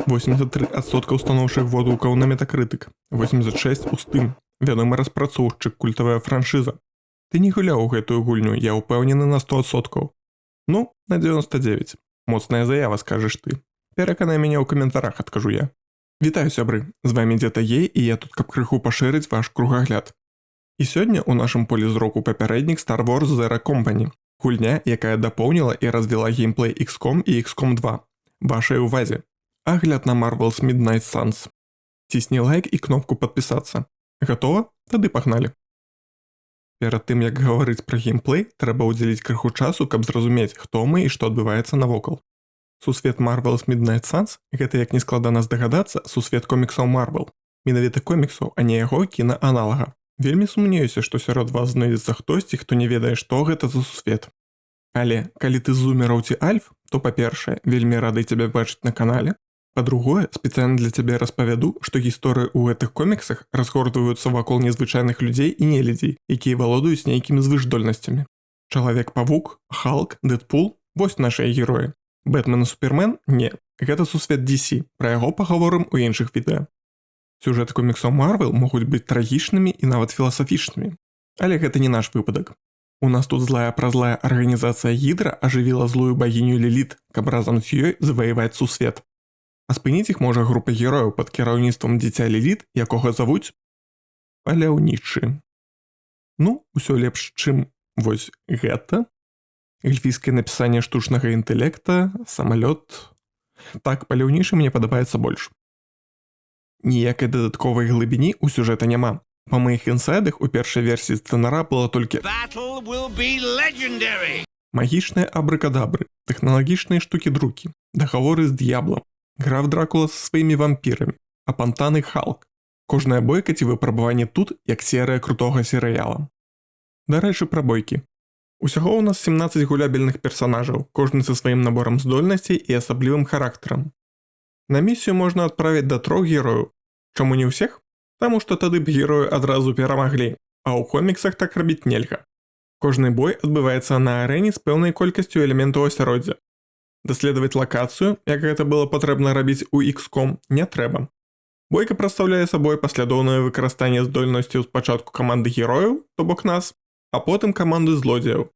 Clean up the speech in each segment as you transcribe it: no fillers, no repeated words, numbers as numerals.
83% станоўчых водгукаў на Metacritic, 86 у Steam, вядомы распрацоўшчык, культавая франшыза. Ты не гуляў у гэтую гульню, я ўпэўнены на 100%. Ну, на 99. Моцная заява, скажаш ты. Пераканай мяне ў каментарах, адкажу я. Вітаю, сябры, з вами Дзета Ей, і я тут, каб крыху пашырыць ваш кругагляд. І сёння ў нашым полі зроку папярэднік Star Wars Zero Company. Гульня, якая дапоўніла і развіла геймплей XCOM і XCOM 2. Вашай увазе. Агляд на Marvel's Midnight Suns. Цісні лайк і кнопку падпісацца. Гатова? Тады пагналі. Перад тым, як гаварыць пра геймплей, трэба ўдзяліць крыху часу, каб зразумець, хто мы і што адбываецца навокал. Сусвет Marvel's Midnight Suns — гэта, як не складана здагадацца, сусвет коміксаў Marvel. Менавіта коміксаў, а не яго кінааналага. Вельмі сумнеюся, што сярод вас знойдзецца хтосьці, хто не ведае, што гэта за сусвет. Але калі ты зумераў ці альф, то, па-першае, вельмі рады цябе бачыць на канале. Па-другое, спецыяльна для цябе распавяду, што гісторыі ў гэтых коміксах разгортваюцца вакол незвычайных людзей і нелюдзей, якія валодаюць нейкімі звышздольнасцямі. Чалавек-павук, Халк, Дэдпул — вось нашыя героі. Бэтмен і Супермен — не. Гэта сусвет DC, пра яго пагаворым у іншых відэа. Сюжэты коміксаў Marvel могуць быць трагічнымі і нават філасафічнымі. Але гэта не наш выпадак. У нас тут злая празлая арганізацыя Гідра ажывіла злую багіню Ліліт, каб разам з ёй заваяваць сусвет. А спыніць іх можа група герояў пад кіраўніцтвам дзіця Ліліт, якога завуць Паляўнічы. Ну, усё лепш, чым вось гэта. Эльфійскае напісанне штучнага інтэлекта, самалёт. Так, Паляўнічы мне падабаецца больш. Ніякай дадатковай глыбіні ў сюжэта няма. Па маіх інсайдах, у першай версіі сцэнара было толькі Battle will be legendary. магічныя абрыкадабры, тэхналагічныя штукі-друкі, дагаворы з д'яблам, граф Дракула са сваімі вампірамі, апантаны Халк. Кожная бойка ці выпрабаванне тут як серыя крутога серыяла. Дарэчы, пра бойкі. Усяго ў нас 17 гулябельных персанажаў, кожны са сваім наборам здольнасцей і асаблівым характарам. На місію можна адправіць да трох герояў. Чаму не ўсіх? Таму што тады б героі адразу перамаглі, а ў коміксах так рабіць нельга. Кожны бой адбываецца на арэне з пэўнай колькасцю элементаў асяроддзя. Даследаваць лакацыю, як гэта было патрэбна рабіць у XCOM, не трэба. Бойка прадстаўляе сабой паслядоўнае выкарыстанне здольнасцяў спачатку каманды герояў, то бок нас, а потым каманды злодзеяў.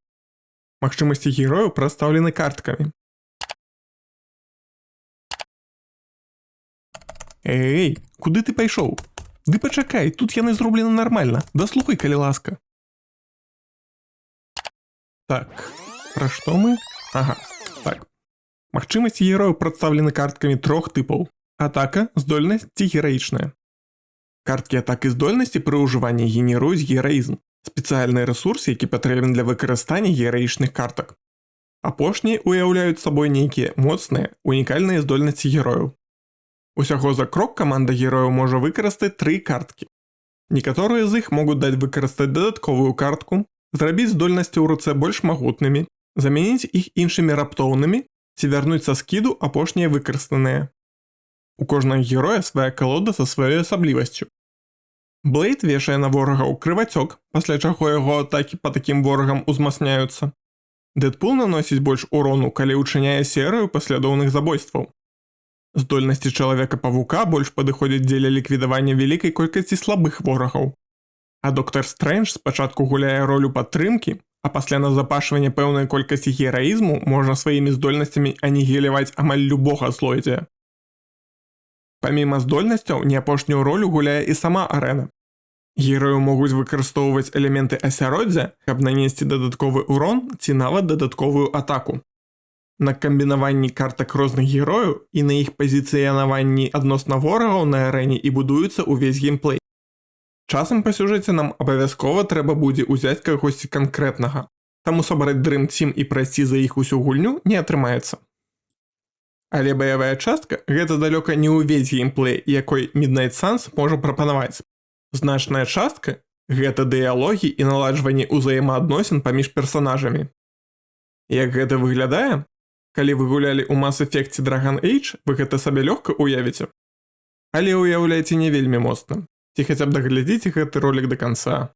Магчымасці герояў прадстаўлены карткамі. Эй, куды ты пайшоў? Ды пачакай, тут яны зроблены нармальна. Даслухай, калі ласка. Так, пра што мы? Ага, так. Магчымасці герояў прадстаўлены карткамі трох тыпаў: атака, здольнасць ці гераічная. Карткі атак і здольнасці пры ўжыванні генеруюць гераізм, спецыяльны рэсурс, які патрэбен для выкарыстання гераічных картак. Апошнія уяўляюць сабой нейкія моцныя, унікальныя здольнасці герояў. Усяго за крок каманда герояў можа выкарыстаць тры карткі. Некаторыя з іх могуць даць выкарыстаць дадатковую картку, зрабіць здольнасці ў руцэ больш магутнымі, замяніць іх іншымі раптоўнымі ці вярнуць са скіду апошнія выкарыстаныя. У кожнага героя свая калода са сваёй асаблівасцю. Блейд вешае на ворагаў крывацёк, пасля чаго яго атакі па такім ворагам узмацняюцца. Дэдпул наносіць больш урону, калі ўчыняе серыю паслядоўных забойстваў. Здольнасці Чалавека-павука больш падыходзяць дзеля ліквідавання вялікай колькасці слабых ворагаў. А Доктар Стрэндж спачатку гуляе ролю падтрымкі, а пасля назапашвання пэўнай колькасці гераізму можна сваімі здольнасцямі анігіляваць амаль любога злодзея. Паміма здольнасцяў, не апошнюю ролю гуляе і сама арэна. Героі могуць выкарыстоўваць элементы асяроддзя, каб нанесці дадатковы урон ці нават дадатковую атаку. На камбінаванні картак розных герояў і на іх пазіцыянаванні адносна ворагаў на арэне і будуецца ўвесь геймплей. Часам па сюжэце нам абавязкова трэба будзе ўзяць кагосьці канкрэтнага. Таму сабраць Dream Team і прайсці за іх усю гульню не атрымаецца. Але баявая частка — гэта далёка не ўвесь геймплей, якой Midnight Suns можа прапанаваць. Значная частка — гэта дыялогі і наладжванне ўзаемаадносін паміж персанажамі. Як гэта выглядае? Калі вы гулялі ў Mass Effect ці Dragon Age, вы гэта сабе лёгка уявіце. Але ўяўляйце не вельмі моцна. Ці хаця б даглядзіце гэты ролик до конца.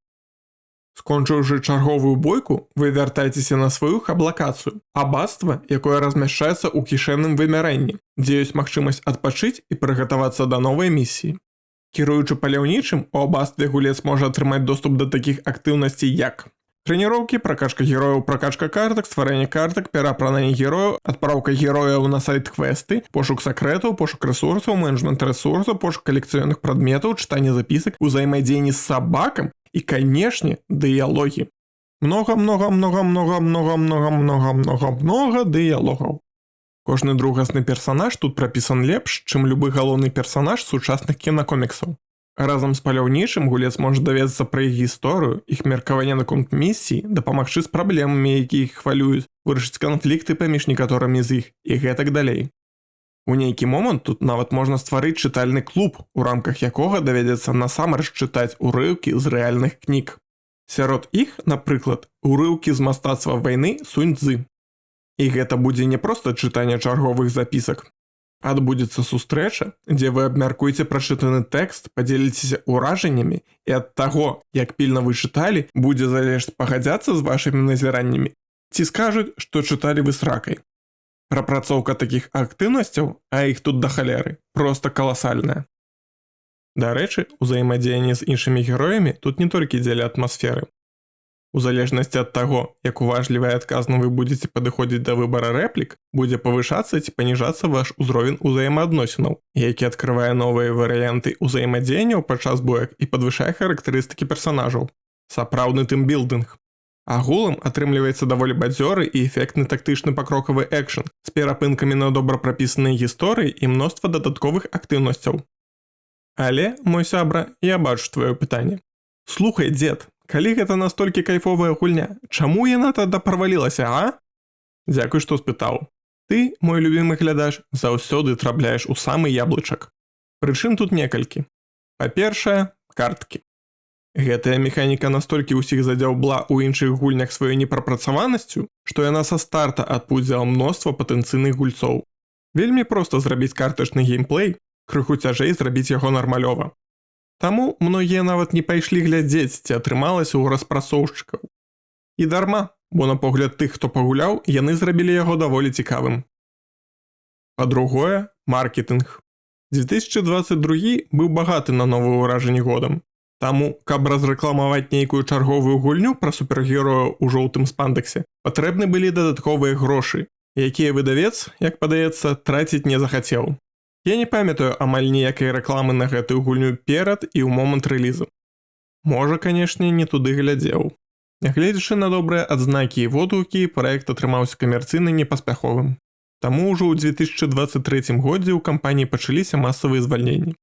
Скончыўшы чарговую бойку, вы вяртаецеся на сваю хаб-лакацыю, абацтва, якое размяшчаецца ў кішэнным вымярэнні, дзе ёсць магчымасць адпачыць і прыгатавацца да новай місіі. Кіруючы паляўнічым, у абацтве гулец можа атрымаць доступ да такіх актыўнасцей, як трэніроўкі, пракачка герояў, пракачка картак, стварэнне картак, пераапрананне герояў, адпраўка герояў на сайд-квесты, пошук сакрэтаў, пошук рэсурсаў, менеджмент рэсурсаў, пошук калекцыённых прадметаў, чытанне запісак, узаемадзеянне з сабакам і, канешне, дыялогі. Много, много, много, много, много, много, много, много, много дыялогаў. Кожны другасны персанаж тут прапісан лепш, чым любы галоўны персанаж сучасных кінакоміксаў. Разам з паляўнічым гулец можа даведацца пра іх гісторыю, іх меркаванне наконт місіі, дапамагчы з праблемамі, якія іх хвалююць, вырашыць канфлікты паміж некаторымі з іх і гэтак далей. У нейкі момант тут нават можна стварыць чытальны клуб, у рамках якога давядзецца насамрэч чытаць урыўкі з рэальных кніг. Сярод іх, напрыклад, урыўкі з «Мастацтва вайны» Сунь-Цзы. І гэта будзе не проста чытанне чарговых запісак. Адбудзецца сустрэча, дзе вы абмяркуеце прачытаны тэкст, падзеліцеся ўражаннямі, і ад таго, як пільна вы чыталі, будзе залежаць, пагадзяцца з вашымі назіраннямі ці скажуць, што чыталі вы сракай. Прапрацоўка такіх актыўнасцяў, а іх тут да халеры, проста каласальная. Дарэчы, узаемадзеянне з іншымі героямі тут не толькі дзеля атмасферы. У залежнасці ад таго, як уважліва і адказна вы будзеце падыходзіць да выбара рэплік, будзе павышацца ці паніжацца ваш узровень узаемаадносінаў, які адкрывае новыя варыянты ўзаемадзеянняў падчас боек і падвышае характарыстыкі персанажаў. Сапраўдны тымбілдынг. Агулам атрымліваецца даволі бадзёры і эфектны тактычны пакрокавы экшн з перапынкамі на добра прапісаныя гісторыі і мноства дадатковых актыўнасцяў. Але, мой сябра, я бачу твоё пытанне. Слухай, дзед, калі гэта настолькі кайфовая гульня, чаму яна тада правалілася, а? Дзякуй, што спытаў. Ты, мой любімы глядач, заўсёды трапляеш у самы яблычак. Прычын тут некалькі. Па-першае, карткі. Гэтая механіка настолькі ўсіх задзяўбла ў іншых гульнях сваёй непрапрацаванасцю, што яна са старта адпудзіла мноства патэнцыйных гульцоў. Вельмі проста зрабіць картачны геймплей, крыху цяжэй зрабіць яго нармалёва. Таму многія нават не пайшлі глядзець, ці атрымалася ў распрацоўшчыкаў. І дарма, бо на погляд тых, хто пагуляў, яны зрабілі яго даволі цікавым. Па-другое, маркетынг. 2022 быў багаты на новыя ўражанні годам. Таму, каб разрэкламаваць нейкую чарговую гульню пра супергероя ў жоўтым спандэксе, патрэбны былі дадатковыя грошы, якія выдавец, як падаецца, траціць не захацеў. Я не памятаю амаль ніякай рэкламы на гэтую гульню перад і ў момант рэлізу. Можа, канешне, не туды глядзеў. Нягледзячы на добрыя адзнакі і водгукі, праект атрымаўся камерцыйна непаспяховым. Таму ўжо ў 2023 годзе ў кампаніі пачаліся масавыя звальненні.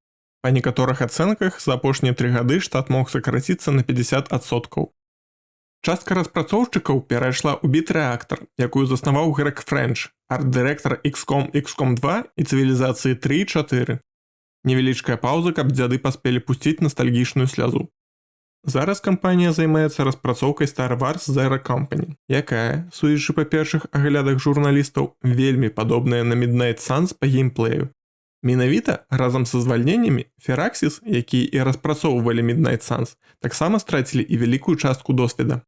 Па некаторых ацэнках, за апошнія 3 гады штат мог сакраціцца на 50%. Частка распрацоўшчыкаў перайшла ў BitReactor, якую заснаваў Грэг Фрэнч, арт-дырэктар XCOM, XCOM 2 і Цывілізацыі 3, 4. Невялічкая паўза, каб дзяды паспелі пусціць ностальгічную слязу. Зараз кампанія займаецца распрацоўкай Star Wars Zero Company, якая, судзячы па першых аглядах журналістаў, вельмі падобная на Midnight Suns па геймплею. Менавіта разам са звальненнямі Firaxis, якія і распрацоўвалі Midnight Suns, таксама страцілі і вялікую частку досведа.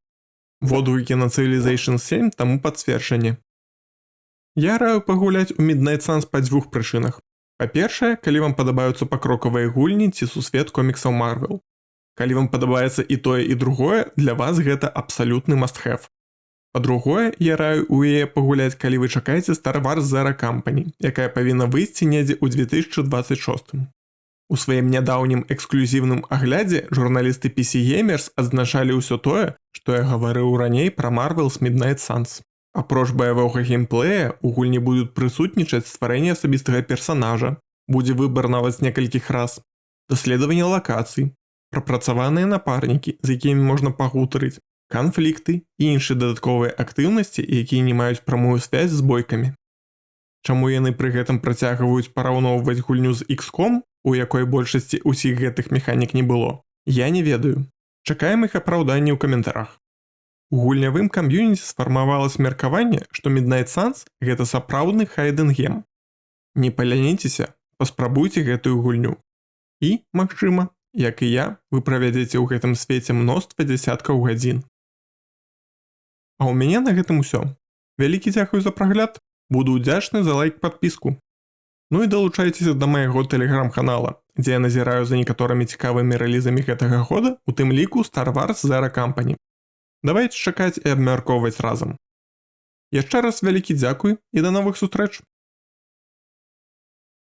Водгукі на Civilization 7 таму пацверджанне. Я раю пагуляць у Midnight Suns па дзвюх прычынах. Па-першае, калі вам падабаюцца пакрокавыя гульні ці сусвет коміксаў Marvel. Калі вам падабаецца і тое, і другое, для вас гэта абсалютны must-have. Па-другое, я раю у яе пагуляць, калі вы чакаеце Star Wars Zero Company, якая павінна выйсці недзе ў 2026. У сваім нядаўнім эксклюзіўным аглядзе журналісты PC Gamers адзначалі ўсё тое, што я гаварыў раней пра Marvel's Midnight Suns. Апроч баявога геймплея у гульні будуць прысутнічаць стварэнне асабістага персанажа, будзе выбар нават з некалькіх рас, даследаванне лакацый, прапрацаваныя напарнікі, з якімі можна пагутарыць, канфлікты і іншыя дадатковыя актыўнасці, якія не маюць прамую связь з бойкамі. Чаму яны пры гэтым працягваюць параўноўваць гульню з XCOM, у якой большасці ўсіх гэтых механік не было, я не ведаю. Чакаем іх апраўданні ў каментарах. У гульнявым кам'юніці сфармавалася меркаванне, што Midnight Suns — гэта сапраўдны hidden gem. Не паляніцеся, паспрабуйце гэтую гульню. І, магчыма, Як і я, вы правядзеце ў гэтым свеце мноства дзясяткаў гадзін. А ў мяне на гэтым усё. Вялікі дзякуй за прагляд, буду ўдзячны за лайк, падпіску. Ну і далучайцеся да майго тэлеграм-канала, дзе я назіраю за некаторымі цікавымі рэлізамі гэтага года, у тым ліку Star Wars Zero Company. Давайце чакаць і абмяркоўваць разам. Яшчэ раз вялікі дзякуй і да новых сустрэч!